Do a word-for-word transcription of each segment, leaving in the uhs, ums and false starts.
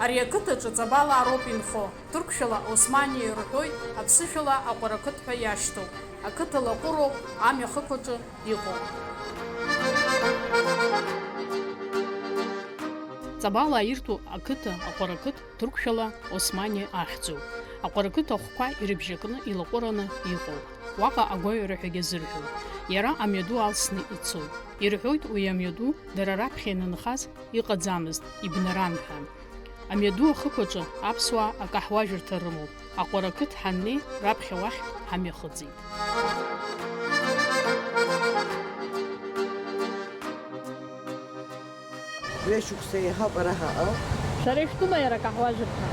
Ари ақыҭаҿы Ҵабалаа роуп инхо, ҭырқәшәала Османиа ирҳәоит, аԥсышәала Аҟәарақыҭ ҳәа иашьҭоуп. Ақыҭа лаҟәыроуп, амҩа хықәаҿы иҟоуп. Ҵабалаа ирҭо ақыҭа Аҟәарақыҭ, ҭырқәшәала Османиа ахьӡуп. Аҟәарақыҭ ахәқәа ирыбжьакны илаҟәыраны иҟоуп. Уаҟа агәаҩара ҳәагьы азырҳәоит. Иара амҩаду алсны ицоит. Ирҳәоит, уи амҩаду дара раԥхьа ианынхаз иҟаӡамызт, ибнаран ҳәа. Амҩаду ахықәаҿы аԥсуаа акаҳуажәырҭа рымоуп. Аҟәарақыҭ ҳаннеи, раԥхьа уахь ҳамҩахыҵит. Ҩышықәса еиҳауп ара ҳаҟоу. Шәара ишәтәума иара акаҳуажәырҭа?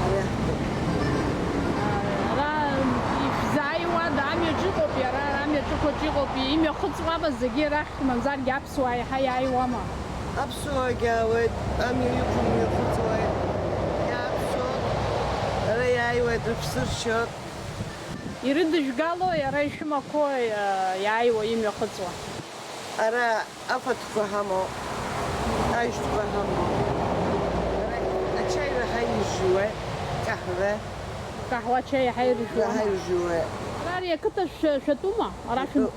Ара иаҳтәуп. Ара ишәзааиуада, амҩаҿ иҟоуп иара, ара амҩаҿықәаҿ иҟоуп, имҩахыҵуама зегьы рахь, мамзаргьы аԥсуаа еиҳа иааиуама? Аԥсуаагьы аауеит, амҩа иқәу имҩахыҵуеит, иааԥсоит, ара иааиуеит, рыԥсы ршьоит. Ирыдыжәгалои, ара ишәымақәои, а, иааиуа, имҩахыҵуа? Ара афатәқәа ҳамоуп, ажәтәқәа ҳамоуп. Ара ачаи уаҳа иржәуеит, каҳуа. Каҳуа, ачаи иаҳа иржәуама? Уаҳа иржәуеит. Ара ари ақыҭа шәа-, шәатәума? Ара шәын-,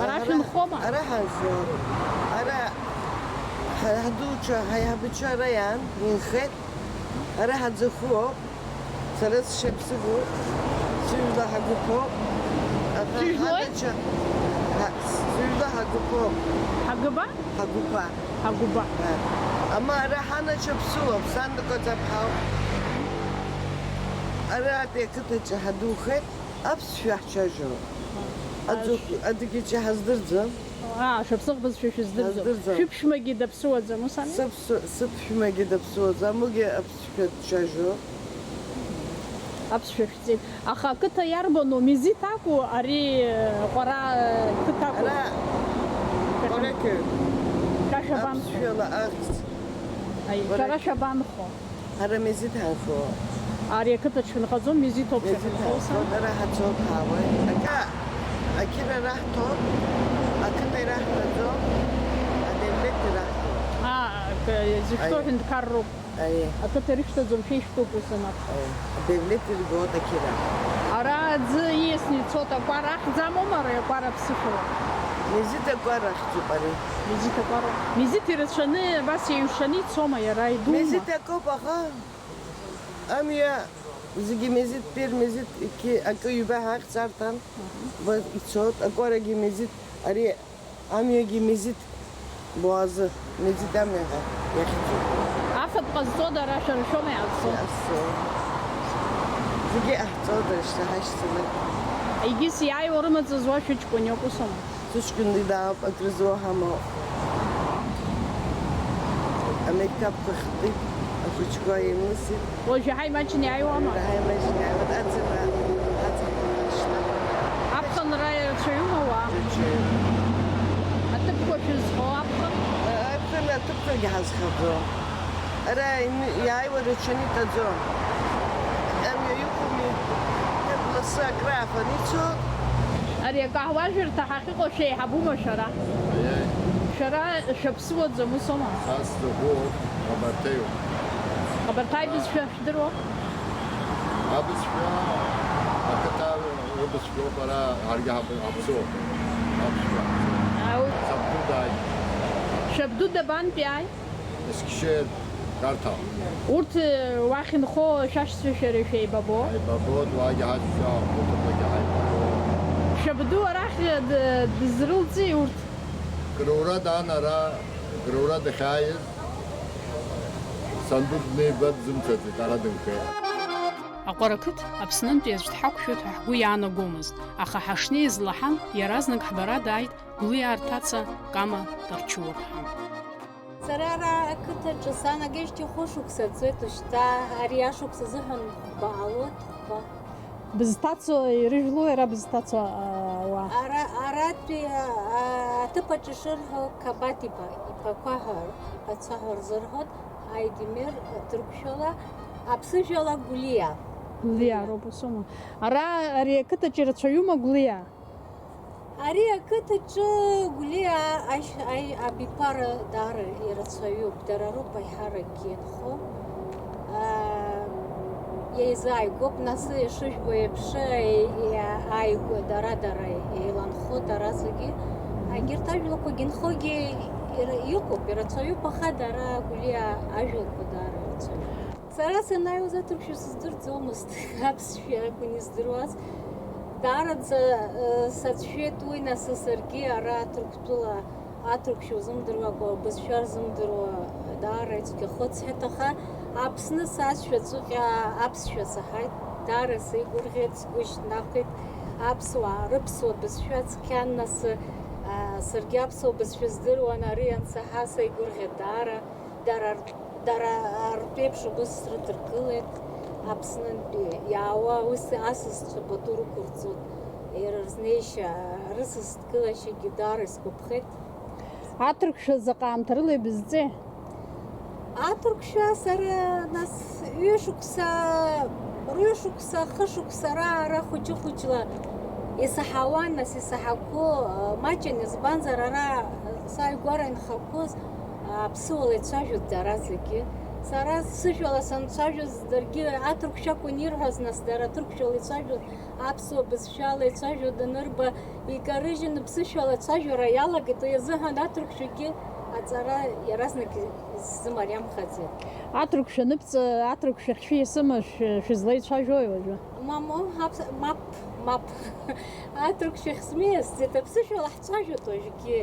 ара шәынхома? Ара ҳанхо. Ара ҳа-, ҳадуцәа, ҳаиҳабацәа ара иаан, инхеит. Ара ҳаӡахәы ауп. Сара сшьапсыгоуп, сыжәла ҳагәыԥоуп. Аха Сыжәлои? ҳанацәа-, ҳа-, сыжәла ҳагәыԥоуп. Ҳагыба? Ҳагәыԥа. Ҳагәыба. Ҳа. Ама ара ҳанацәа ԥсуоуп, сан дкәаҵаԥҳауп. Аратәи ақыҭаҿы ҳадухеит, аԥсшәа ҳцәажәо. Аӡ-, адыгьыцәа ҳаздырӡом. Аа, шәыԥсыхбызшәа шәыздырӡом. Ҳаздырӡом. Шәыԥшәмагьы даԥсыуаӡам, ус ами? Сыԥсу-, сыԥшәмагьы даԥсыуаӡам, уигьы аԥсшәа дцәажәо. Аԥсшәа шәҵеит. Аха ақыҭа иарбану, Мезиҭ акәу, ари, Ҟәара, э, қыҭа акәу? Ара Ҟәарақьы. Шәа шәабанхо? Аԥсшәала ахьӡ. Аи, Ҟәарақь. Шәара шәабанхо? Ара Мезиҭ ҳанхо. Ари ақыҭаҿ шәынхаӡом, Мезиҭ ауп Мезиҭ шәахьынхо, ус ами? Ҳанхоит, ара ҳацоит, ҳаауеит. Ака, ақьыра раҳҭоит, ақыҭа ираҳҭаӡом, адевлеҭ ираҳҭоит. Аа, к-, зышәтәу Аи. Аҳәынҭқарроуп. Аиеи. Ақыҭа ирышәҭаӡом, шәа ишәтәуп ус анакәха. Аиеи. Адевлеҭ иргоит ақьыра. Ара аӡы ииасны ицоит, акәара ахьӡ амоума, ари акәара аԥсышәала? Мезиҭ акәара ахьӡуп ари. Мезиҭ акәара. Мезиҭ ирацәаны, абас еиҩшаны ицома, иара идуума? Мезиҭ акоуп, аха амҩа зегьы Мезиҭ, Пир Мезиҭ, ки-, акы ҩба ҳахьӡ арҭан, ба ицоит, акәарагьы Мезиҭ, ари Амҩагьы Мезиҭ Боазы, Мезиҭ амҩа ҳәа иахьӡуп. Афатә ҟазҵода ара шәара шәоума иаазцо? Иаазцо. Зегьы иҟаҳҵода, шьҭа ҳашьцылеит. Егьыс иааиуа рымаҵ зуа шәыҷкәын иоуп, усоума? Сыҷкәын даауп, акрызуа ҳамоуп. Амектабқәа хтит, ахәыҷқәа еимысит. Уажә иаҳа имаҷны иааиуама? Иаҳа имаҷны иааиуеит, аӡынра аҵаҟа ҳашьҭан. Аԥхынра ирацәаҩума ауаа? Ирацәаҩуп. Аҭыԥқәа шәызхо аԥхын? Аԥхын аҭыԥқәагьы ҳазхаӡом. Ара ин-, иааиуа рацәаны итәаӡом. Амҩа иқәуми, лассы акраафаны ицоит. Ари акаҳуажәырҭа ҳахьыҟоу шәеиҳабума шәара? Аиеи. Шәара шәаԥсыуаӡам, усоума? Са сзакәу Ҟабарҭаҩуп. Ҟабарҭаҩ бызшәа шәдыруа? Абызшәа ақыҭа рыбызшәоуп, ара ҳаргьы ҳаԥ-, ҳаԥсуоуп. Аԥсшәа. Ау. Сабду дааит. Шәабду дабантәи ааи? Ескишер, Карҭал. Урҭ, э, уахь инхо шәашьцәа шәара шәеибабо? Ҳаибабоит, уаагьы ҳашьцәа, урҭқәагьы ҳаибабоит. Шәабду арахь, э, д-, дызрылҵи урҭ? Граура даан ара, Граура дахьааиз, санду днеиба дзымцаӡеит, ара дынхеит. Аҟәарақыҭ Аԥснынтәи аӡә дҳақәшәоит ҳәа ҳгәы иаанагомызт, аха ҳашнеиз лаҳан, иаразнак ҳбара дааит Гәлиаа рҭаца Кама Тарчуа-ԥҳа. Сара ара ақыҭаҿы санагеижьҭеи хәышықәса ҵуеит, ушьҭа ари ашықәс азыҳәан хәба ҟалоит, хәба. Бызҭацо ирыжәлоу, иара бызҭацо, а, ауаа? Ара, аратәи, а, а, аҭыԥ аҿы ишырҳәо Қабаҭ иԥа, иԥақәа ҳәа, иԥацәа ҳәа рзырҳәоит, Аидимер ҭырқәшәала, аԥсыжәлала Гәлиа. Гәлиа роуп, усоума? Ара, ари ақыҭаҿы ирацәаҩума Гәлиа? Ари ақыҭаҿы Гәлиа ашь-, аи-, абиԥара даара ирацәаҩуп, дара роуп аиҳаракгьы инхо. Еизааигәоуп, нас, ишыжәбо еиԥш, е-, е-, ааигәа дара-дара еиланхо, дара зегьы. Егьырҭ ажәлақәагьы нхогьы ира-, иҟоуп, ирацәаҩуп, аха дара Гәлиа ажәлақәа даара ирацәаҩуп. Сара санааиуаз аҭырқәшәа сыздырӡомызт, аԥсшәа акәын издыруаз. Даараӡа, э, сацәшәеит уи, нас, саргьы ара Ҭырқәтәыла аҭырқәшәа узымдыруакәа, убызшәа рзымдыруа даара ицәгьахоит сҳәеит, аха Аԥсны саазшәа ҵәҟьа аԥсшәа саҳаит, даара сеигәырӷьеит, сгәы шьҭнахит, аԥсуаа рыԥсуа бызшәа цқьан, нас, а, саргьы аԥсуа бызшәа здыруан, ари иансаҳа сеигәырӷьеит даара, дара р-, дара ртәеиԥш убыс срыдыркылеит, Аԥснынтәи иаауа ус асасцәа пату рықәырҵоит, иара рзнеишьа, рысасдкылашьагьы даара исгәаԥхеит. Аҭырқәшәа заҟа аамҭа рыла ибызҵеи? Аҭырқәшәа сара, нас, ҩышықәса, рҩышықәса, хышықәса раара хәыҷы-хәыҷла исаҳауан, нас, исаҳақәо, э, маҷын, избанзар, ара, э, сааигәара инхақәоз, э, аԥсуала ицәажәоит дара зегьы. Сара сыжәала санцәажәоз, даргьы аҭырқәшәа акәын ирҳәоз, нас, дара ҭырқәшәала ицәажәон. Аԥсуа бызшәала ицәажәо данырба, икарыжьын, ԥсышәала ацәажәара иалагеит, уи азыҳәан аҭырқәшәагьы аҵара иаразнак иззымариамхаӡеит. Аҭырқәшәа аныбҵа, аҭырқәшәа ахьшәы исыма шә-, шәызлеицәажәои уажәы? Мамоу, аԥс-, мап, мап. Аҭырқәшәа ахьсмиасӡеит, аԥсышәала ҳцәажәоит уажәгьы.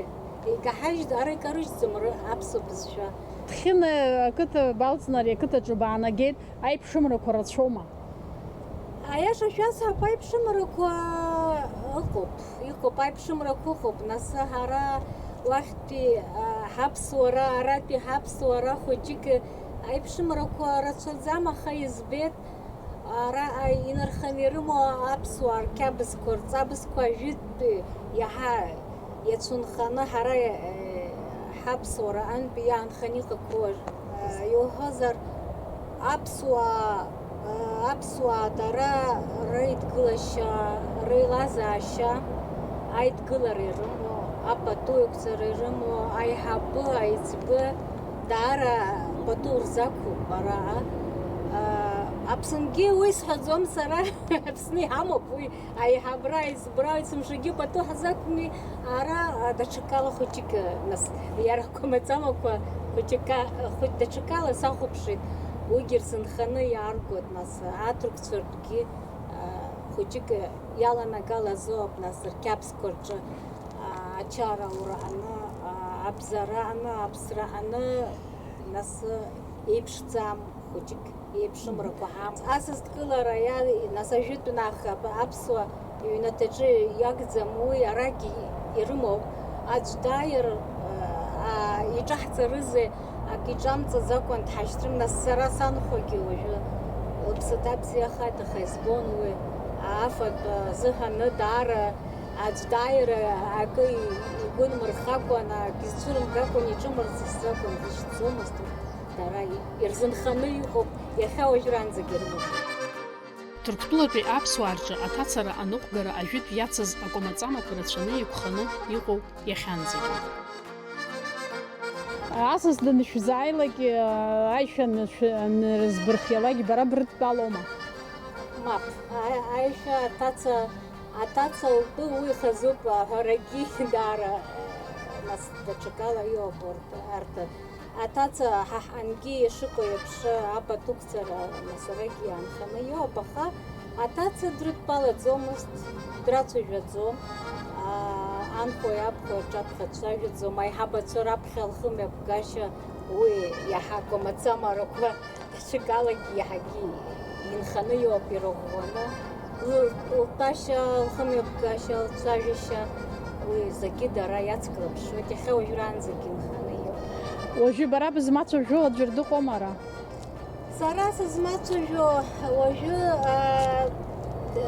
Икаҳажьт, ара икарыжьӡом ры-, аԥсуа бызшәа. Ҭхьына ақыҭа балҵны ари ақыҭаҿы баанагеит. Аиԥшымрақәа рацәоума? Аиаша шәасҳәап, аиԥшымрақәа ыҟоуп, иҟоуп, аиԥшымрақәа ыҟоуп, нас ҳара уахьтәи, а, ҳаԥсуара, аратәи ҳаԥсуара хәыҷык аиԥшымрақәа рацәаӡам, аха избеит, ара, а, инарханы ирымоу аԥсуаа рқьабзқәа, рҵабзқәа ажәытәтәи иаҳа иацәынханы ҳара, э, ҳаԥсуара антәи иаанханы иҟақәоу, э, иуҳәозар, аԥсуаа, э, аԥсуаа дара реидгылашьа, реилазаашьа, аидгылара ирымоу, апату еиқәҵара ирымоу, аиҳабы, аиҵбы, даара пату рзақәуп ара, э, Аԥсынгьы уи сҳәаӡом сара, Аԥсны иҳамоуп уи. Аиҳабра, аиҵбра, есымшагьы пату ҳзақәми, ара, а, даҽакала хәыҷык, а, нас, иара қәамаҵамақәа хәыҷык, а, хәыҷ-, даҽакала сахәаԥшит, уигьы рзынханы иааргоит, нас, аҭырқәцәа ртәгьы, а, хәыҷык иаланагалазоуп, нас, рқьабзқәа рҿы, а, ачара урааны, а, абзарааны, аԥсрааны, нас, еиԥшӡам хәыҷык. Еиԥшымрақәа ҳамоуп. Асасдкылара иа-, нас ажәытәнахап аԥсуа иҩнаҭаҿы иагӡам, уи арагь ирымоуп. Аӡә дааир, а, иҿаҳҵарызеи, ак иҿамҵаӡакәан дҳашьҭрым, нас сара санхәагьы уажәы лыԥсы ҭабзиахааит, аха избон уи афатә азыҳәаны даара аӡә дааир акы игәы нмырхакәан, ак изцәырымгакәан, иҿы мырҵысӡакәан, дышьҭӡомызт. Дара ирзынханы иҟоуп, иахьа уажәраанӡагьы рымоуп. Ҭырқәтәылатәи аԥсуаа рҿы аҭацара аныҟәгара ажәытә иацыз акәамаҵамақәа рацәаны еиқәханы иҟоуп иахьанӡагьы. Асас данышәзааилак, аишәа анышә-, анрызбырхиалак, бара брыдтәалоума? Мап, а-, аишәа аҭаца Аҭаца лтәы уи хазуп аҳәарагьы даара, нас, даҽакала иоуп урҭ, арҭ. Аҭаца ҳа ҳангьы ишыҟоу еиԥш апатуқәҵара, нас, арагьы иаанханы иоуп, аха аҭаца дрыдтәалаӡомызт, драцәажәаӡом, аа, анхәеи абхәеи рҿаԥхьа дцәажәаӡом, аиҳабацәа раԥхьа лхымҩаԥгашьа уи иаҳа акәамаҵамарақәа Даҽакалагьы иаҳагьы инханы иоуп ирӷәӷәаны, лтәашьа, лхымҩаԥгашьа, лцәажәашьа, уи зегьы дара иацклаԥшуеит, иахьа уажәраанӡагьы инханы иоуп. Уажәы бара бызмацәажәо аӡәыр дыҟоума ара? Сара сызмацәажәо уажәы, а, а,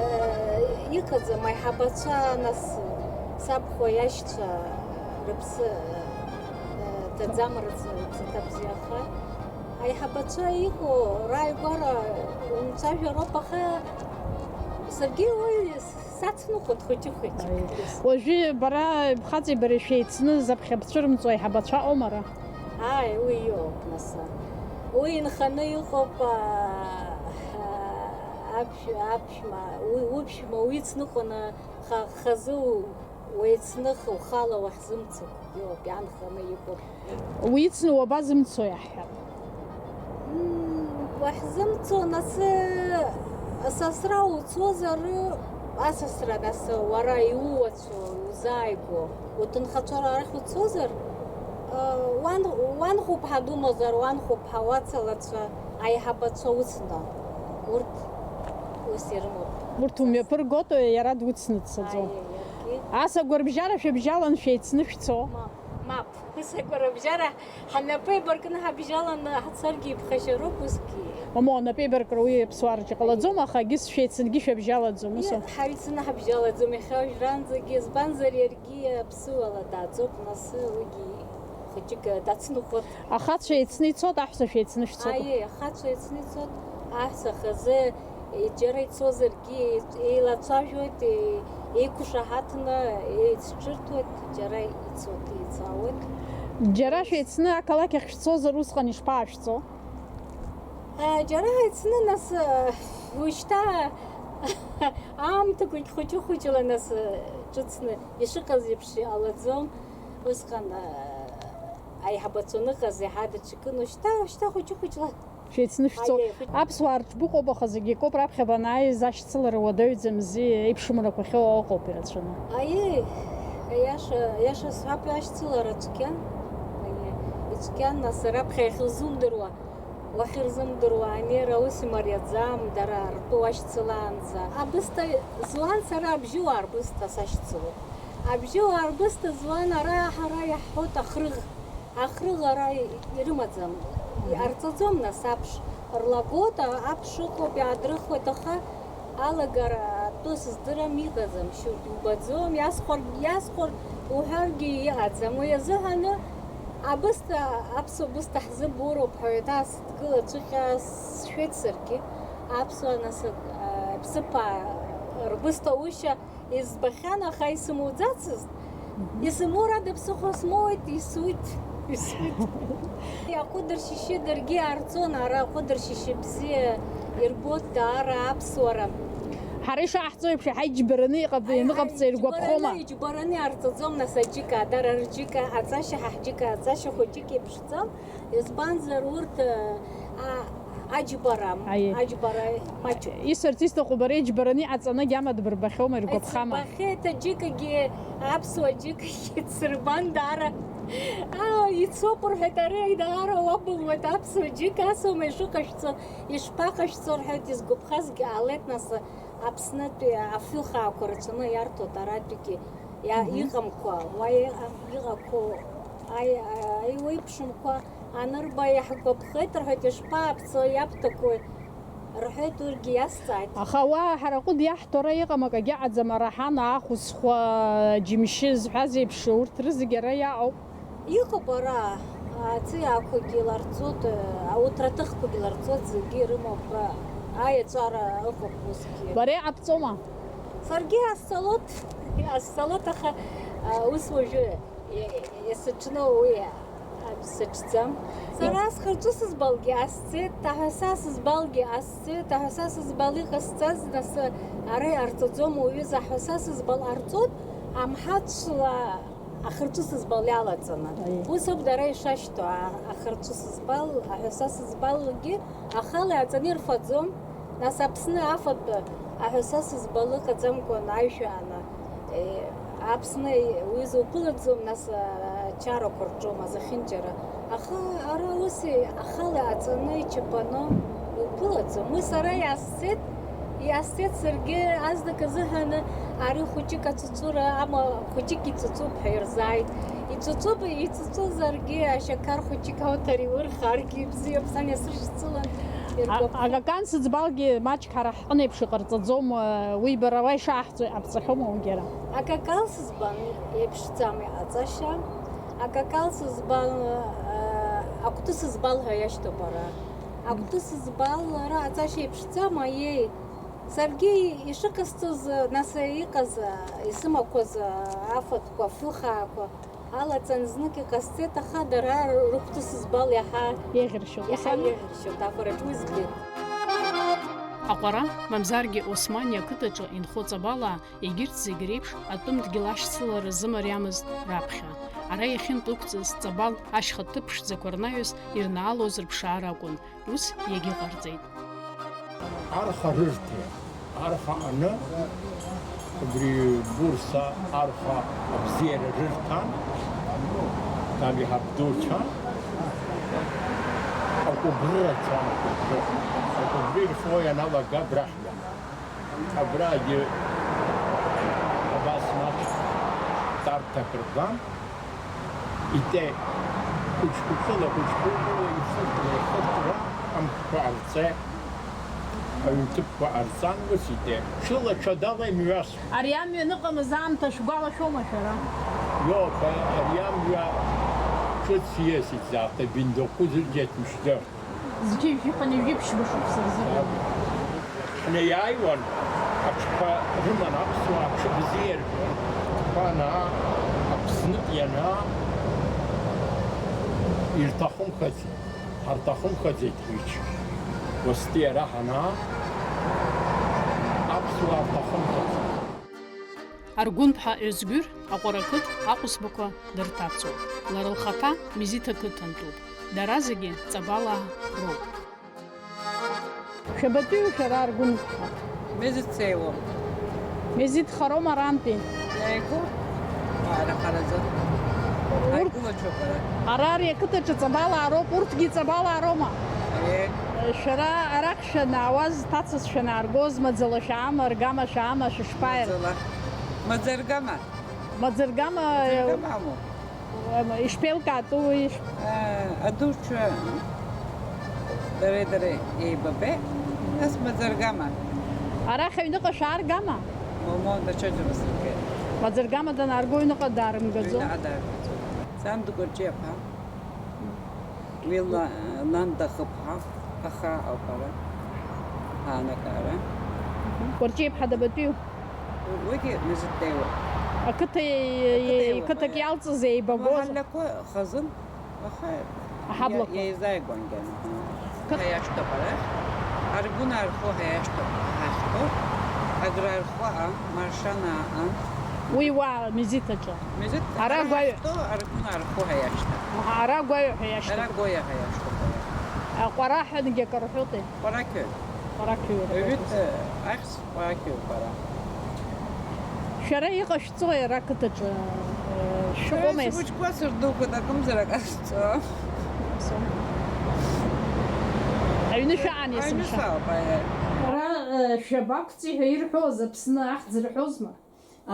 иҟаӡам, аиҳабацәа, нас, сабхәа иашьцәа рыԥсы, а, ҭаӡам, рыԥсы ҭабзиаха. Аиҳабацәа иҟоу рааигәара умцәажәароуп, аха саргьы уи сацныҟәоит хәыҷы-хәыҷы. Аи. Уажәы бара бхаҵеи бареи шәеицны заԥхьа бцәырымҵуа аиҳабацәа ыҟоума ара? Ааи, уи иоуп, нас. Уи инханы иҟоуп, а, а, Аԥшә-, аԥшәма, уи уԥшәма уицныҟәаны ха-, хазы у-, уеицных, ухала уахьзымцо, иоуп, иаанханы иҟоуп. Уицны уабазымцо иаҳҳәап. Мм, уахьзымцо, нас, сасра уцозар, асасра, нас, уара иууацәа узааигәоу, уҭынхацәа рахь уцозар, уан, уанхәыԥҳа думазар, уанхәыԥҳа, уацалацәа, аиҳабацәа уцны. Урҭ ус ирымоуп. Урҭ умҩаԥыргоит, иара дуцны дцаӡом. Аиеи, иаргьы. Ас агәарбжьара шәыбжьалан шәеицны шәцо? Мап, мап. Ус агәарбжьара ҳнапы еибаркны ҳабжьаланы ҳцаргьы иԥхашьароуп усгьы. Мамоу, анапы еибаркра уи аԥсуаа рҿы иҟалаӡом, аха егьыс шәеицынгьы шәабжьалаӡом, ус? Иа, ҳаицны ҳабжьалаӡом иахьа уажәраанӡагьы, избанзар иаргьы аԥсуала дааӡоуп, нас уигьы хәыҷык дацныҟәоит. Ахацәа еицны ицот, аҳәса шәеицны шәцот? Аиеи, ахацәа еицны ицот, аҳәса хазы џьара ицозаргьы еилацәажәоит, еиқәшаҳаҭны еицҿырҭуеит, џьара ицоит, еицаауеит. Џьара шәеицны ақалақь ахь шәцозар, усҟан ишԥаашәҵо? Џьара ҳаицны, нас, ушьҭа аамҭақәагь хәыҷы-хәыҷла, нас, ҿыцны ишыҟаз еиԥш иҟалаӡом. Усҟан аиҳабацәа аныҟаз иаҳа даҽакын, ушьҭа, ушьҭа хәыҷы-хәыҷла. Шәеицны шәцо. Аиеи, хәыҷ- Аԥсуаа рыҽбыҟоуп, аха зегь акоуп, раԥхьа банааиз ашьцылара уадаҩӡамзи, еиԥшымрақәа ахьыҟоу ыҟоуп ирацәаны. Аиеи, аиаша, аиаша сҳәап, ашьцылара цәгьан. Аиеи, ицәгьан, нас, раԥхьа иахьырзумдыруа, уахьырзымдыруа анеира ус имариаӡам, дара ртәы уашьцылаанӡа. Абысҭа зуан сара, абжьыуаа рбысҭа сашьцылоуп. Абжьыуаа рбысҭа зуан, ара ҳара иаҳҳәоит ахрыӷ. Ахрыӷ ара ирымаӡам, иҟарҵаӡом, нас, аԥш рлагоит, аԥш ыҟоуп, иаадрыхуеит, аха алагара атәы сыздырам, иҟаӡам, шьоук иубаӡом, иасхәар, иасхәар уҳәаргьы иҟаӡам. Уи азыҳәаны абысҭа, аԥсуа бысҭа ҳзыбуроуп ҳәа еиҭа сыдгыла ацәыхьаа сшәеит саргьы. Аԥсуа, нас, а, ԥсыԥаа рбысҭа ушьа избахьан, аха исымуӡацызт. Мгм. Исымур ада ԥсыхәа смоуит, исуит, исуит. Аҟәыдыршьышьы даргьы иаарҵон, ара аҟәыдыршьышьы бзиа ирбоит даара аԥсуара. Ҳара ишаҳҵо еиԥш, иаҳа иџьбараны иҟаб-, Аиҳа ианыҟабҵа иргәаԥхома? Иџьбараны, иџьбараны иаарҵаӡом, нас, аџьыка, дара рџьыка, аҵашьа ҳа ҳџьыка, аҵашьа хәыҷык еиԥшӡам. Избанзар, урҭ, а, аџьбара, Аиеи. Аџьбара маҷуп. Исҳәарц исҭаху, бара иџьбараны иҟаҵаны агьама дбырбахьоума, иргәаԥхама? Исырбахьеит, аџьыкагьы аԥсуа џьыкагьы дсырбан даара. Аа, ицоуп рҳәеит, ари даара уабылуеит, аԥсуа џьыка асоума ишыҟашәҵо, ишԥаҟашәҵо рҳәеит, изгәаԥхазгьы ҟалеит, нас, Аԥснытәи афҩы хаақәа рацәаны иарҭоит аратәигьы, иа-, Мгм. Иҟамкәа, уа иҟам-, иҟақәоу аи-, аи-, аиуеиԥшымкәа анырба, иаҳгәаԥхеит рҳәеит, ишԥааԥсо, иаԥҭақәои рҳәеит, урҭгьы иасҵааит. Аха уа ҳара ҟәыд иаҳҭо ара иҟам, акагьы аӡам, ара ҳан, ахәыцхәа, џьымшьы зҳәаз еиԥш, урҭ рызегь ара иаҟоуп. Иҟоуп ара, аҵиаақәагьы ларҵоит, ауҭраҭыхқәагьы ларҵоит, зегьы ирымоуп, аиаҵәара ыҟоуп усгьы. Бара иҟабҵома? Саргьы иҟасҵалоит, иҟасҵалоит, аха, а, ус уажәы, е-, е-, есыҽны уи, а, сыҽӡам. Сара Иҟ- схы-рҿы сызбалгьы ҟасҵеит, аҳәаса сызбалгьы ҟасҵеит, аҳәаса сызбал иҟасҵаз, нас, ара иҟарҵаӡом, уҩыза аҳәаса сызбал ҟарҵоит, амҳаҵәла ахырҿы сызбал иалаҵаны. Аиеи. Ус ауп дара ишашьҭоу, а-, ахырҿы сызбал, аҳәаса сызбалгьы ахала иаҵаны ирфаӡом. Нас Аԥсны афатә аҳәаса сызбал ыҟаӡамкәан аишәааны, е, Аԥсны уҩыза уԥылаӡом, нас, а, ачарақәа рҿоума зехьынџьара. Аха ара ус ахала иаҵаны ичаԥаны уԥылаӡом. Уи сара иаасцеит, иаасцеит саргьы азныказ азыҳәаны ари хәыҷык ацәыҵәыра, ама хәыҷык иҵәыҵәуп ҳәа ирзааит. Иҵәыҵәуп, иҵәыҵәызаргьы ашьақар хәыҷык ауҭар иурхаргьы ибзиоуп, сан иасыршьцылан А-, иргәаԥхо. Агакан сыӡбалгьы маҷк ҳара ҳҟны еиԥш иҟарҵаӡом, уи бара уа ишаҳҵо иҟабҵахьоума уигьы ара? Акакал сызбан еиԥшӡам иҟаҵашьа. Акакал сызбан, э, акәты сызбал ҳәа иашьҭоуп ара. Акәты сызбал ара аҵашьа еиԥшӡам, аиеи. Саргьы ишыҟасҵоз, нас иҟаз, исымақәаз афатәқәа, афҩы хаақәа алаҵан знык иҟасҵеит, аха дара рыкәты сызбал иаҳа Еиӷьыршьоит, иаҳа ус ами? Еиӷьыршьоит, афараҿ уи згеит. Аҟәара, мамзаргьы Османи ақыҭаҿы инхо Ҵабалаа, егьырҭ зегь реиԥш, атәым дгьыл ашьцылара зымариамызт раԥхьа. Ара иахьынтә ықәҵыз Ҵабал ашьха ҭыԥ ԥшӡақәа рнаҩс ирнаалоз рыԥшаара акәын, ус иагьыҟарҵеит. Арха рырҭеит. Арха аны, убри Бурса арха абзиара рырҭан, Ҭабиҳа Абдуцәа, акәыбры рацәан, акәыбры. Акәыбры ирфо ианалага абрахь иан. Абрагьы абас маҷк ҵарҭак рган. Итәеи хәыҷқәа, хыла хәыҷқәа, ихыркәа, ихыркәа, амхқәа ҟарҵеит, аҩнҭыԥқәа ҟарҵан, ус итәеит. Ҽыла ҽадала имҩасуан. Ари амҩа аныҟамыз аамҭа шәгәалашәома шәара? Иоуп, ари амҩа ҿыц ииасит заҟа, Биндоқәу зыргьеит мшьҭы. Зқьи жәшәи хынҩажәи ԥшьба шықәса рзы. Ҳнеиааиуан, аҽқәа рыман аԥсуаа, аҽы бзиа рҳәон. Ҳанаа, Аԥснытә ианаа, ирҭахымхац, ҳарҭахымхаӡеит ҳҩыџьа. Уасти ара ҳанаа, аԥсуаа рҭахымхац. Аргәынԥҳа Ӧзгәыр Аҟәара ақыҭ ахәыцбақәа дырҭацоуп. Лара лхаҭа Мезиҭ ақыҭантәуп. Дара зегьы Ҵабалаа роуп. Шәабатәиу шәара Аргәынԥҳа? Мезиҭ сеиуоуп. Мезиҭ хароума арантәи? Иааигәоуп. Ара хараӡа. Урҭ Ҳаигәылацәоуп ара. Ара ари ақыҭаҿы Ҵабалаа роуп, урҭгьы Ҵабалаа роума? Еи. Шәара арахь шәанаауаз, ҭацас шәанааргоз, маӡала шәаама, аргама шәаама, шәышԥаир? Маӡала. Маӡаргама. Маӡаргама? Маӡаргама амоуп. Ишԥеилкаатәу уи? Э, адуцәа дареи дареи еибабеит, нас маӡаргама. Арахь аҩныҟа шәааргама? Момо, даҽаџьара сыргеит. Маӡаргама данаарго аҩныҟа даарымгаӡо? Аҩныҟа даарымгаӡо. Сан Дгәарҷиаԥа, уи ла-, нан дахыԥҳа, аха ауп ара, аанагара. Гәарҷиаԥҳа дабатәиу? Уигьы Мезиҭтәиуп. Ақыҭа, ақыҭа еи-, еиуеит, қыҭак иалҵыз еибагоз. Амаҳаллақәа хазын, аха аҳаблақәа иа-, еизааигәангьы. Қыҭ- Ҳаиашьҭоуп арахь. Аргәынаа рхәы ҳаиашьҭоуп, ҳахьтәоуп. Аграа рхәы аан, Маршанаа аан. Уи уа Мезиҭ аҿы. Мезиҭ ара ара гәаҩ- ҳахьтәоу Аргәынаа рхәы ҳаиашьҭоуп. Аҳа, ара гәаҩа ҳәа иашьҭоуп. Ара Гәаҩа ҳәа иашьҭоуп, ара. Аҟәара ҳәангьы акы рҳәоти? Ҟәарақьоҩ. Ҟәарақьоҩ рҳәоит. Ҩыҭ, э, ахьс Ҟәарақьоуп ара. Шәара иҟашәҵои ара ақыҭаҿы, э, шәыҟоума? Сара схәыҷқәа сырдуқәа акымзар ак ҟасҵо. Аҩны шәаан есымша? Аҩны саауп, аиаи. Ара, э, шәабақәҵи ҳәа ирҳәоз, Аԥсны ахьӡ рҳәозма?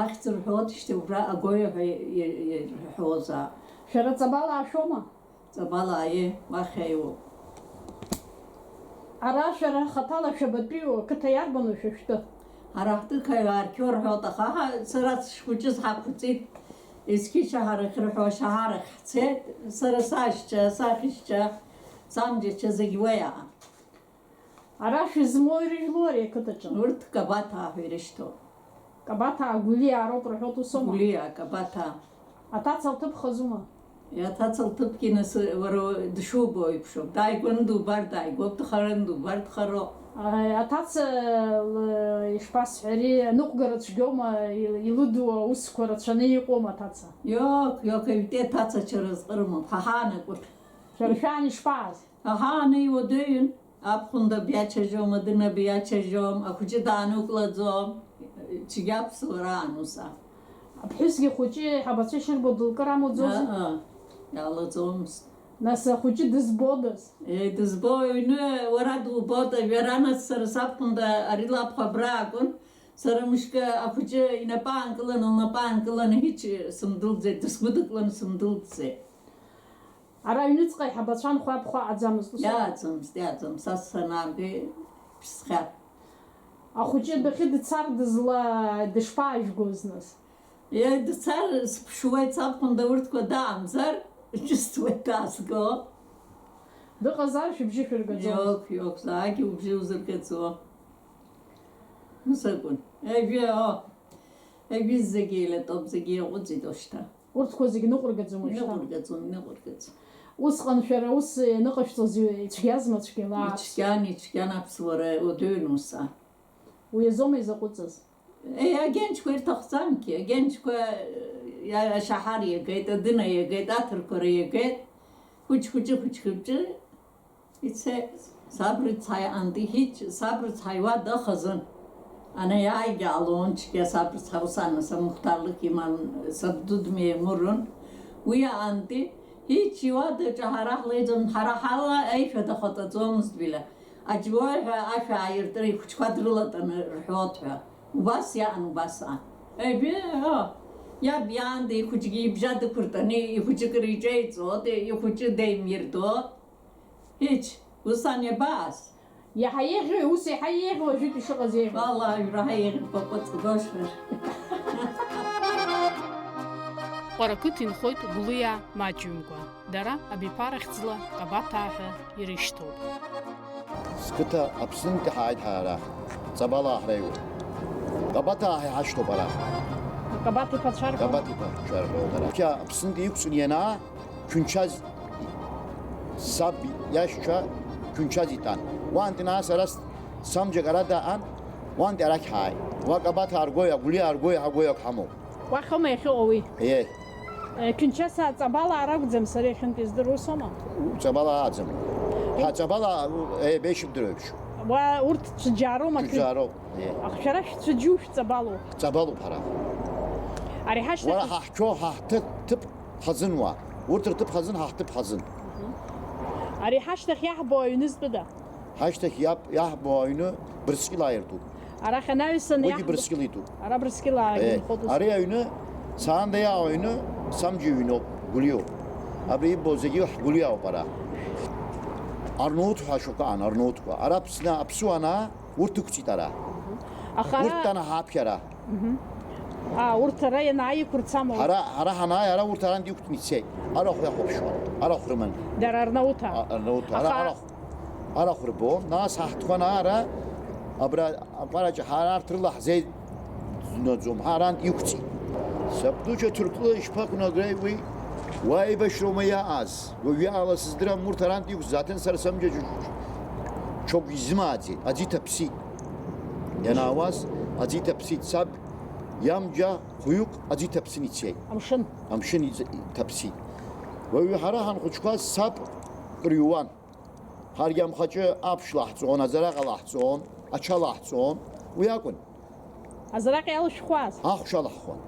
Ахьӡ рҳәоит, шьҭа убра Агоиа ҳәа и-, и-, ирҳәозаап. Шәара Ҵабалаа шәоума? Ҵабалаа, аиеи, уахь аиуоуп. Ара шәара хаҭала шәабатәиу, ақыҭа иарбану шәа шәтәы? Ара ҳтәы Каио Арқьо рҳәоит, аха ҳа, сара схәыҷыз ҳақәҵит, Езқьи Шьаҳарахь рҳәо, Шьаҳарахь ҳцеит, сара сашьцәа, сахьшьцәа, самџьача зегь уеиаан. Ара шәызмоу ирыжәлоу ари ақыҭаҿы? Урҭ Кабаҭаа ҳәа ирышьҭоуп. Кабаҭаа, Гәлиаа роуп рҳәоит, усоума? Гәлиаа, Кабаҭаа. Аҭаца лҭыԥ хазума? Иа, аҭаца лҭыԥгьы нас уара дшубо еиԥшуп. Дааигәаны дубар дааигәоуп, дхараны дубар дхароуп. Аи, аҭаца, л-, ишԥасҳәари, аныҟәгара цәгьоума, ил-, илыду аусқәа рацәаны иҟоума аҭаца? Иок, иок, аҩтәи аҭаца ачаразҟы рымоуп, ҳа ҳаанагоит. Шәара шәаан ишԥааз? Ҳа ҳаанеиуа дыҩын. Аԥхын дабиачажьома, днабиачажьом, ахәыҷы дааныкәлаӡом, цәгьа аԥсуара ануса. Аԥҳәысгьы ахәыҷы ҳабацәа шырбо дылкыр амуӡозеи? Ыы, иаалаӡомызт. Нас ахәыҷы дызбодаз? Е, дызбо, аҩны уара дубоит, жәара нас сара саԥхын да-, ари лабхәа абра акәын, сара мышкы ахәыҷы инапы аанкыланы, лнапы аанкыланы, ҳич сымдәылҵӡеит, дысгәыдыкыланы сымдәылҵӡеит. Ара аҩныҵҟа аиҳабацәа анхәа-аԥхәа аӡамызт, ус? Иааӡамызт, иааӡамызт, са санааргеи ԥсхьа. Ахәыҷы адәахьы дцар дызла-, дышԥаажәгоз, нас? Е, дцар сыԥшуеит, сабхәында урҭқәа даамзар, ҿысҭуеит даазго. Дыҟазар шәыбжьы шәыргаӡомызт? Иок, иок, заагьы убжьы узыргаӡо. Ус акәын. Егьи, о, егьи зегьы еилатәоуп, зегьы иаҟәыҵит ушьҭа. Урҭқәа зегь ныҟәыргаӡом уажәшьҭа? Иныҟәыргаӡом, иныҟәыргаӡом. Усҟан шәара аус ианыҟашәҵоз ицәгьазма цәгьала? Ицәгьан, ицәгьан аԥсуара уадаҩын ус. Уи азоума изаҟәыҵыз? Еи, агьанчқәа ирҭахӡамгьы, агьанчқәа, иа-, ашьаҳар иагеит, адына иагеит, аҭырқәара иагеит, хәыҷ-хәыҷы, хәыҷ-хәыҷы ицеит. Сабрыцҳаи анти ҳич, сабрыцҳаи уа дахазын. Ана иааигьы алончгьы сабрыцҳа усана самухтарлык иман сабдудмиа мурун. Уи анти ҳич иуадаҿы ҳара ҳлеиӡом, ҳара ҳала аишәа дахаҵаӡомызт биля. Аџьуа ҳәа ашә ааиртыр ихәыҷқәа дрылатәаны рҳәоит ҳәа. Убас иаан, убас аан. Егьи, о, иаб иаанда ихәыҷгьы ибжьа дықәыртәаны, ихәыҷы кыр иҿеиҵоит, ихәыҷы деимирдоит. Ич, ус ан иабааз? Иаҳа еиӷьу, ус иаҳа еиӷьу, уажәытә ишыҟаз еиӷьу. Валлаҳи, уаҳа еиӷьу, баҟәыҵ, башәыр. Ҟәарақыҭ инхоит Гәлиаа маҷҩымкәа. Дара абиԥара хьӡла Ҟабаҭаа ҳәа ирышьҭоуп. Сқыҭа Аԥснынтәи ҳааит ҳара арахь. Ҵабалаа ҳреиуоуп. Ҟабаҭаа ҳәа иҳашьҭоуп арахь. Ҟабаҭ иԥацәа рҳәоит. Ҟабаҭ иԥацәа рҳәоит ара. Қьа Аԥснынтәи иқәҵны ианаа, Қәынчаз, саб иашьцәа Қәынчаз итәан. Уантәи нас ара с-, самџьак ара даан, уантәи арахь ҳааит. Уа Ҟабаҭаа ргои, Агәлиаа ргои, ҳагои ак ҳамоуп. Уахь аума иахьыҟоу уи? Еи. Е, Қьынчаса Ҵабалаа ракәӡам сара иахьынтәи издыруа, ус аума? Ҵабалаа аӡам. Ҳа Ҵабалаа, е, беишьыбдыруеиԥш. Уа, урҭ цәыџьаароума? Цәыџьаароуп, е. Ах, шәара шәцәыџьу шәҵабалоуп? Ҵабалоуп ҳара. Ари ҳашьҭахь. Уара ҳаҳқьо, ҳаҳҭы-, ҭыԥ хазынуа. Урҭ рҭыԥ хазын, ҳаҳҭыԥ хазын. Ари ҳашьҭахь иаҳбо аҩны зтәыда? Ҳашьҭахь иаб-, иаҳбо аҩны Брыскьыл ааиртуп. Арахь анаҩсан уигьы иаҳбо-, Брыскьыл итәуп. Ара Брыскьыл, е, ааиртуп. Ари аҩны, саанда иаау аҩны, самџьы ҩноуп, Гәлиоуп. Абри иббо зегьы Гәлиа ауп ара. Арнуҭ ҳәа шьоук аан, арнуҭқәа. Ара Аԥсны, аԥсуаа анаа, урҭ ықәҵит ара. Аха урҭ ара тәан ҳаԥхьара. Мгм. А, урҭ ара ианааиқәырцама урҭ? Ҳара, ҳара ҳанааи, ара урҭ арантә иқәтәаны ицеит. Арахә иахәаԥшуан, арахә рыман. Дара арнауҭаа? А, арнауҭаа. Ара аха арахә, арахә рбон, нас ҳаҳҭқәа ара, абра аҟәараҿы ҳара арҭ рыла ҳзеиӡнаӡом, ҳа арантә иқәҵит. Сабдуцәа Ҭырқәтәыла ишԥақәнагеи уи? Уа аибашьроума иааз? Уажәы ала сыздырам, урҭ арантә иқәҵит, заҭан сара самџьа џьу-, џьу-, џьу-, џьоук изымааӡеит, аӡы иҭаԥсит. Ианаауаз аӡы иҭаԥсит, саб иамџьа хәҩык аӡы иҭаԥсны ицеит. Амшын. Амшын иҵ-, иҭаԥсит. Уаҩы ҳара ҳанхәыҷқәаз саб кыр иуан. Ҳаргьы амхаҿы аԥш лаҳҵон, аӡараҟа лаҳҵон, ача лаҳҵон. Уи акәын. Азараҟа иалышәхуаз? Ахә шалаҳхуан.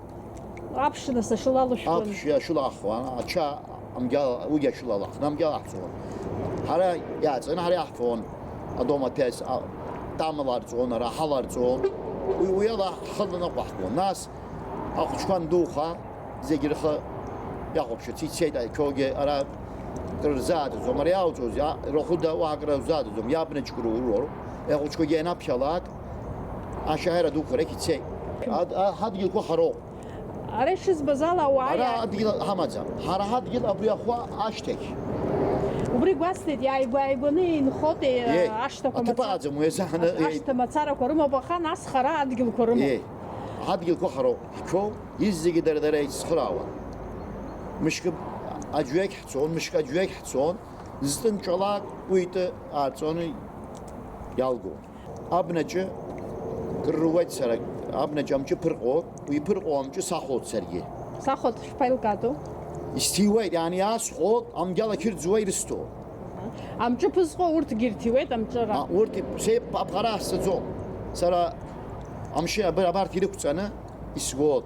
Аԥш нас ашыла алышәхуан. Аԥш иашылаҳхуан, ача амгьал, уигьы ашыла алаҳхын, амгьал аҳҵон. Ҳара иааҵаны ҳара иаҳфон, адом аҭес, а, тама ларҵон, ара ҳа ларҵон. Уи, уи ала ҳхы ланыҟәаҳгон. Нас ахәыҷқәа андуха, зегь рхы иахәаԥшырц ицеит, ақьоугьы ара крырзааӡаӡом, ара иалҵуаз, иа-, рахәыда уаҳа крырзааӡаӡом, иабнаҷк руроуп, ахәыҷқәагьы ианаԥхьалак, ашьаҳара дуқәа рахь ицеит. Ад-, а-, ҳадгьылқәа хароуп. Ара ишызбаз ала ауаа. Ара иа- адгьыл ҳамаӡам. Ҳара ҳадгьыл абри ахәы ашьҭахь. Убри гәасҭеит, иааигәа-ааигәаны инхоит, е, Е, ашҭақәа аҭыԥ мацара-, аӡам, уи азы ҳаны, е. Ашҭа мацарақәа рымоуп, аха нас хара адгьылқәа рымоуп. Е, ҳадгьылқәа хароуп. Ҳқьоу изегьы дара-дара еиццхыраауан. Мышкы аӡәҩагь ҳцон, мышкы аӡәҩагь ҳцон, зтәы нҵәалак уи итәы аарҵоны иалгон. Абнаҿы кыр руеит сара, абнаҿы амҿы ԥырҟо, уи иԥырҟо амҿы сахәот саргьы. Сахәот шԥаилкаатәу? Исҭиуеит, иаани иаасхәот, амгьал ақьырӡуа ирысҭо. Амҿы ԥызҟо урҭгьы ирҭиуеит, амҿыра. А, урҭ ип-, сеип-, аԥҟара ҳсаӡом. Сара амши аб-, абарҭ ирықәҵаны исгот.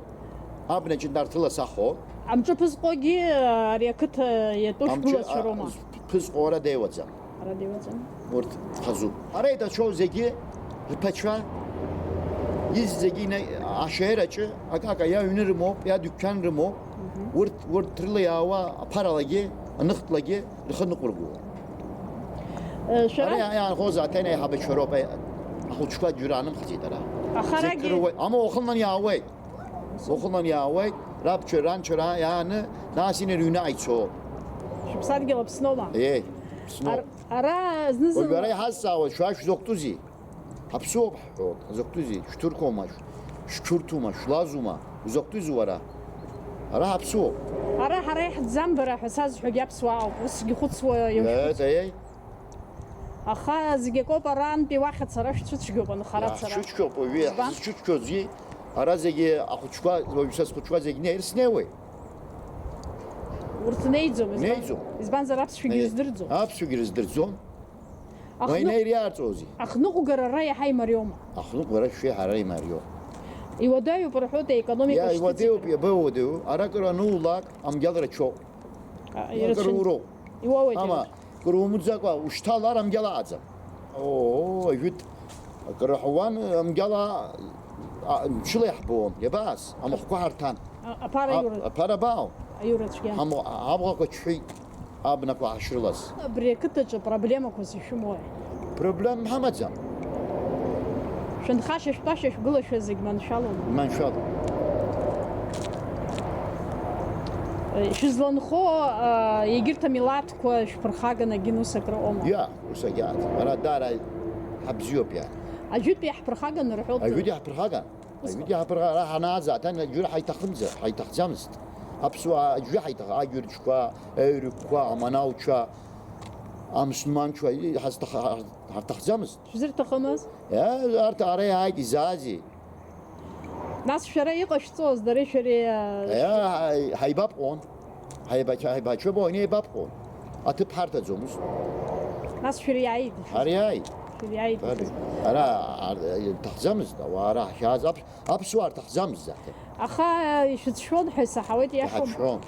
Абнаҿы нарҭыла сахо. Амҿы ԥызҟогьы, ари ақыҭа иатәу амҿы, шәгәылацәа а, роума? З-, ԥызҟо ара деиуаӡам. Ара деиуаӡам. Урҭ хазуп. Ара иҭацәоу зегьы рԥацәа, изегьы ина-, ашәераҿы акака иа ҩны рымоуп, иа дыгәқьан рымоуп. Мгм. Урҭ, урҭ рыла иаауа аԥаралагьы, аныхтәлагьы рхы ныҟәыргоуп. Э, шәара? Ара иа-, иаанхоз аҭен аиҳабацәа роуп, аи-, ахәыҷқәа џьара анымхӡеит ара. Ахарагьы. Зегь кыруеит. Ама уахынлан иаауеит. Уахынлан иаауеит, рабцәа, ранцәа ра-, иааны, нас инарыҩны ицо. Шәыԥсадгьыл Аԥсноума? Еи, Аԥсноуп. Ар-, ара зны-зынла. Уажә ара иҳазҵаауа, шәа шәзакәтәузеи? Ҳаԥсуоуп ҳҳәоит, закәтәузеи? Шәҭырқәоума, шә-, шәқьурҭума, шәлазума? Узакәтәузеи уара? Ара ҳаԥсуоуп. Ара ҳара иаҳӡам бара ҳәа сазҳәогьы аԥсуаа ауп, усгьы ихәыцуа иашәхәыц. Аха зегь акоуп, арантәи уахь ацара шәцәыцәгьоуп, анхара ацара. Ҳцәыцәгьоуп, уаҩы ҳзыцәыцәгьози, ара зегьы ахәыҷқәа, уаҩ са схәыҷқәа зегь неир снеиуеит. Урҭ неиӡом, избан-, Неиӡом. Избанзар аԥсшәагьы рыздырӡом. Аԥсшәагьы рыздырӡом. Ахны-, Уаҩ неир иаарҵәозеи? Ахныҟәгара ара иаҳа имариоума? Ахныҟәгара шәеиҳа ара имариоуп. Иуадаҩуп рҳәоит аекономика Иа, шьҭыҵит. Иуадаҩуп, иабауадаҩу? Ара акыр анулак, амгьал рацәоуп. А, Акыр ирацәан-, уроуп. Иуоуеит, Ама, ирацәан-, кыр умыӡакәа, ушьҭалар амгьал аҟаӡам. Оо, ажәытә, акыр ҳауан, амгьал а-, а-, мчыла иаҳбон, иабааз, амахәқәа ҳарҭан. А, аԥара А-, аиура-, аԥара абаау? Аиура цәгьан. Ҳаму-, абӷақәа чҳәеит, абнақәа ҳашрылаз. Абри ақыҭаҿы проблемақәас ишәымои? Проблем ҳамаӡам. Шәынхашьа-шәтәашьа шәгылашәа зегь маншәалоума? Маншәалоуп. Шәызланхо, а, егьырҭ амилаҭқәа шәԥырхаган агьын ус акрыҟоума? Иа, ус агьааӡам. Ара даара ҳабзиоуп иа. Ажәытә иаҳԥырхаган рҳәоит. Ажәытә иаҳԥырхаган? Ус Ажәытә иаҳԥырхаган. Ара ҳанааз аҭан аӡәыр ҳаиҭахымзар, ҳаиҭахӡамызт. Аԥсуаа аӡәы ҳаиҭах-, агьырџьқәа, аҩрықәа, аманауча, амсуманча, ҳазҭах-, ҳарҭахӡамызт. Шәзырҭахымыз? Иа, арҭ ара иааит, изаазеи? Нас шәара иҟашәҵоз, дареи шәареи, а, Иа, ҳаи-, ҳаибабҟон. Ҳаибача-, ҳаибачоуп, уаҩ неибабҟон. Аҭыԥ ҳарҭаӡомызт. Нас шәара иааит. Ҳара иааит. Шәара иааит. Ара, ар-, иҭахӡамызт, ауаа ара ҳахьааз аԥ-, аԥсуаа рҭахӡамызт заҳҭы. Аха, а, ишәыцәшәон ҳәа исаҳауеит, иашоума? Иҳацәшәон.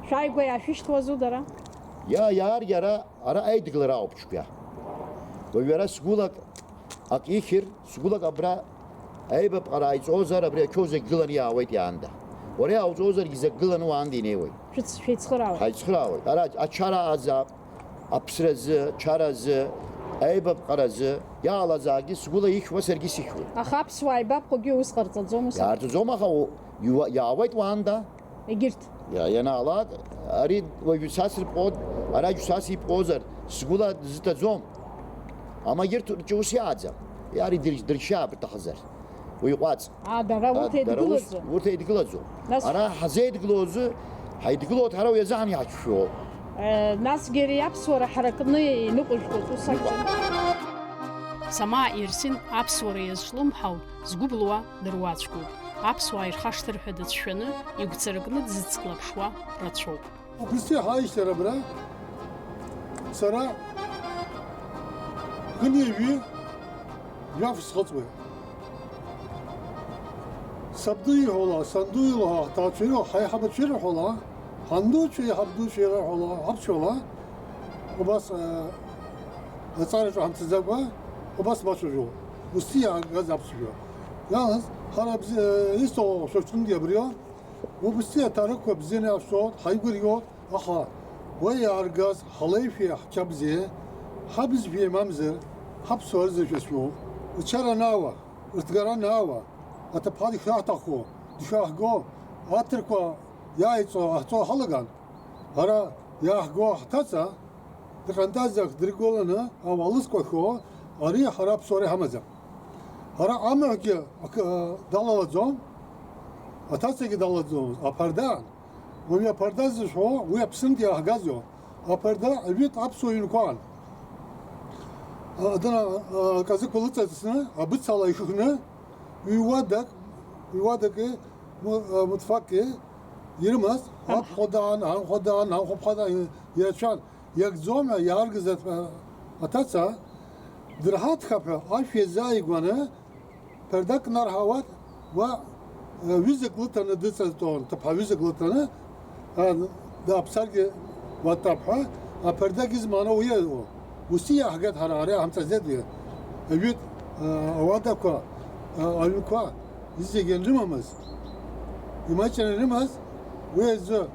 Шәааигәа иаашәышьҭуазу дара? Иа, иааргьы ара, ара аидгылара ауп ҽгәа. Уажә ара сгәылак Ак ихьыр, сгәылак абра аибабҟара ааиҵозар, абри ачоу зегь гыланы иаауеит иаанда. Уара иаауҵозаргьы зегь гыланы уаанда инеиуеит. Шәыц-, шәеицхыраауеит. Ҳаицхыраауеит. Ара ачара аазаап, аԥсразы, чаразы, аибабҟаразы, иаалазаагьы сгәыла ихьуа саргьы сихьуеит. Аха аԥсуаа аибабҟагьы ус ҟарҵаӡом, ус. Иаарҵаӡом, аха у-, иуа-, иаауеит уаанда. Егьырҭ. Иа-, ианаалак, ари уажәы са сырԥҟоит, ара џьсас ипҟозар, сгәыла дызҭаӡом. Ама егьырҭ рҿы ус иааӡам. Иари дыр-, дыршьаап рҭахызар. Уи ҟәаҵ. А, дара А, урҭ дара ус, еидгылаӡом. Урҭ еидгылаӡом. Нас Ара ҳазеидгылозы, ҳаидгылоит ҳара уи азы ҳан иаҳчшәо. Э, насгьы ари аԥсуара ҳаракны иныҟәыжәгоит, ус акәӡам. Самаа Ерсин аԥсуара иазҿлымҳау згәы былуа дыруаӡәкуп. Аԥсуаа ирхашҭыр ҳәа дацәшәаны, игәцаракны дзыцклаԥшуа рацәоуп. Убысҭа ҳаишьҭара абра, сара хынҩажәи жәаф схыҵуеит. Сабду иҳәола, санду илҳәа, ҳҭаацәа ирҳәо, ҳаиҳабацәа ирҳәола, ҳандуцәа, иҳабдуцәа ирҳәола, ҳаԥсшәала, убас, э, аҵараҿы ҳамцаӡакәа, убас мацәажәо, усҭи иаагаз аԥсшәа. Иалаз, ҳара бзи-, э, исто шәаҿынгьы абрио, убысҭа аҭарықәа бзианы иаҳшәоит, ҳаигәырӷьоит, аха уа иааргаз ҳалеишәеи ҳчабзеи, ҳабызшәеи мамзар, ҳаԥсуа рзы шәасҳәоит. Рчара анаауа, рыҭгара анаауа, аҭыԥҳа дышаҳҭаххо, дышаҳго, аҭырқәа иааиҵо, аҳҵо ҳалаган, ҳара иааҳго ҳҭаца, дҟьантазаҳәа дыргыланы ауаа лызқәа хо, ари ҳара аԥсуара иҳамаӡам. Ҳара амаҳәгьы акы далалаӡом, аҭацагьы далалаӡомызт, аԥардаан. Уажәы аԥарда зышәҳәо, уи Аԥсынтәи иааҳгазоуп. Аԥарда ажәытә аԥсуа ҩнқәан. Адына, а, аказықәа лыҵаҵысны, абыцала ишыхны, ҩ-уадак, ҩ-уадакы, му-, а, мыҭфакгьы ирымаз, Аҳ. Аԥхәадаан, анхәадаан, анхәаԥхадаан ирацәан. Иагӡом ҳәа иааргаз аҭ-, аҭаца, дырҳаҭхап ҳәа ашә иазааигәаны, ԥардак нарҳауан, уа, э, ҩызак лыҭаны дыҵатәон, ҭыԥҳа ҩызак лыҭаны, а, дааԥсаргьы уаҭәап ҳәа, аԥардак измааноу уи иоуп. Ус иаҳгеит ҳара, ара иаҳамҵаӡеит уи. Ажәытә, а, ауадақәа, а, аҩнқәа зегьы анрымамыз, имаҷны ирымаз, уи азы,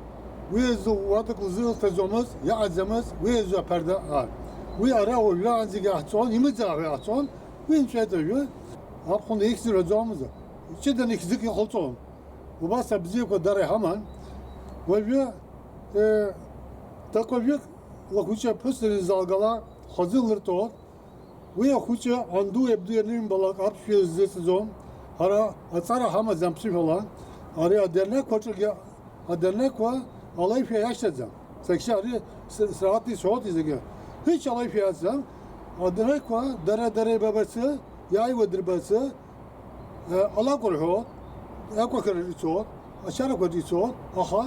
уи азы уадак лзырҭаӡомызт, иаҟаӡамызт, уи азы аԥарда аан. Уи ара уажәраанӡагьы иаҳҵон, имыӡаа ҳәа иаҳҵон, уи нҵәеит уажәы, аԥхын ихьӡ рҳәаӡомызт, ҷыданы хьӡык иҟалҵон. Убас абзиақәа дара иҳаман. Уажәы, э, такәажәык лхәыҷы аԥҳәыс данизаалгала, хазы лырҭон. Уи ахәыҷы анду иабду ианымбалак аԥсшәа ззыӡом. Ҳара аҵара ҳамаӡам ԥсышәала. Ари адернеқәа аҿгьы, адернеқәа Алеишәа иашьҭаӡам. Сахьцәа ари с-, сраҭ исҳәоит зегьы. Ҳәич алеишәа иацӡам. Адырқәа дара-дара ибабацы, иааиуа дырбацы, э, алакә рҳәоит, акәахара ицоит, ачарақәа ицоит, аха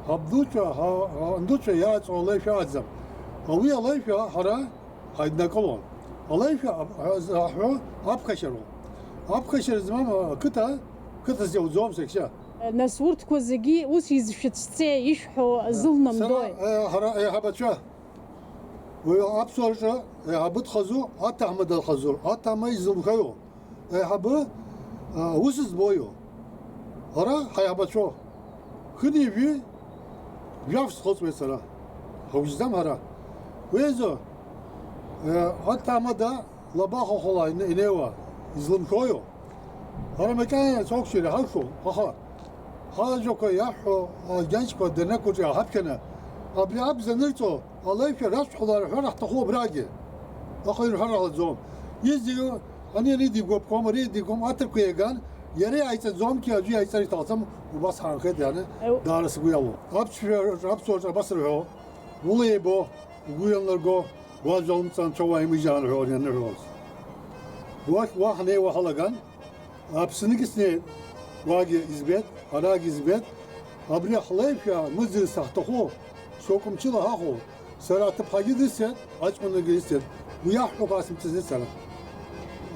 ҳабдуцәа, ҳа-, ҳандуцәа иааҵо алеишәа аӡам. Уи алеишәа ҳара ҳаиднакылон. Алеишәа ап-, ҳәа зҳәо аԥхашьароуп. Аԥхашьара змам ақыҭа, қыҭас иауӡом сахьцәа. Нас урҭқәа зегьы ус изшәыцәцеи ишәҳәо зылнамдои? Сара, э, ҳара еиҳабацәа. Уи аԥсуараҿы еиҳабы дхазу, аҭаҳмада дхазу, аҭаҳма изылхаҩу. Еиҳабы, а, ус збоиу. Ҳара ҳаиҳабацәоу. Хынҩажәи жәаф схылҵуеит сара. Ҳаужьӡам ҳара. Уи азы, э, аҭаҳмада лабахәыхәла ин-, инеиуа излымшоиу? Ҳара макьана ацәаухшьара ҳақәшәом, аха ҳажәақәа иаҳҳәо, аџьаншьқәа данақәырҿиа ҳаԥхьаны, абри абз анырҵо алеишәа расҳәала рҳәар ҳҭаху абрагьы. Аха ирҳәар ҟалаӡом. Изегьы ани, ари дигәаԥхом, ари дигәам, аҭырқәа иаган, иара иааиҵаӡомгьы аӡәы иааиҵар иҭахӡам, убас ҳаанхеит иара, Еу. Даара сгәы иалоу. Аԥсшәа, аԥсуаҿы абас рҳәо, ула еибо, угәы ианлырго, уажәа умҵан, анцәа уааимыжьаан ҳәа ианыҳәоз. Уахь уа ҳнеиуа ҳалаган, Аԥсныгьы снеит, уагьы избеит, арагьы избеит, абри ҳлеишәа мыӡырц ҳҭаху, шьоукы мчыла ҳахәо, сара аҭыԥҳагьы дысҭеит, аҷкәынгьы исҭеит, уи иаҳҳәақәа асымҵаӡеит сара.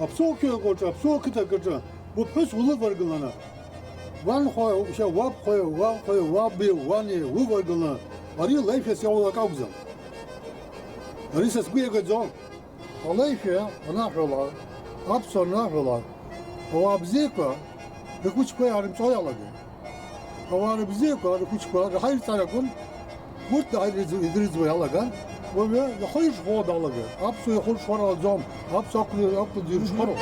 Аԥсуа қьоуқәаҿы, аԥсуа қыҭакаҿы, уԥҳәыс улываргыланы, уанхәа, уабхәа, уанхәа, уаби, уани, уваргыланы, ари леишәас иаулак акәӡам. Ари са сгәы иагаӡом. Алеишәа анаҳәалак, аԥсуа анаҳәалак, ауаа бзиақәа рхәыҷқәа иаарымҵуа иалагеит. Ауаа рыбзиақәа рхәыҷқәа раҳа ирҵар акәын, урҭ раҳа ирыӡ-, ирыӡуа иалаган, уаҩы ихы ирҽхәо далагеит. Аԥсуа ихы рҽхәар ҟалаӡом, аԥсуа ақәлы-, ақәлаӡ ирҽхәароуп.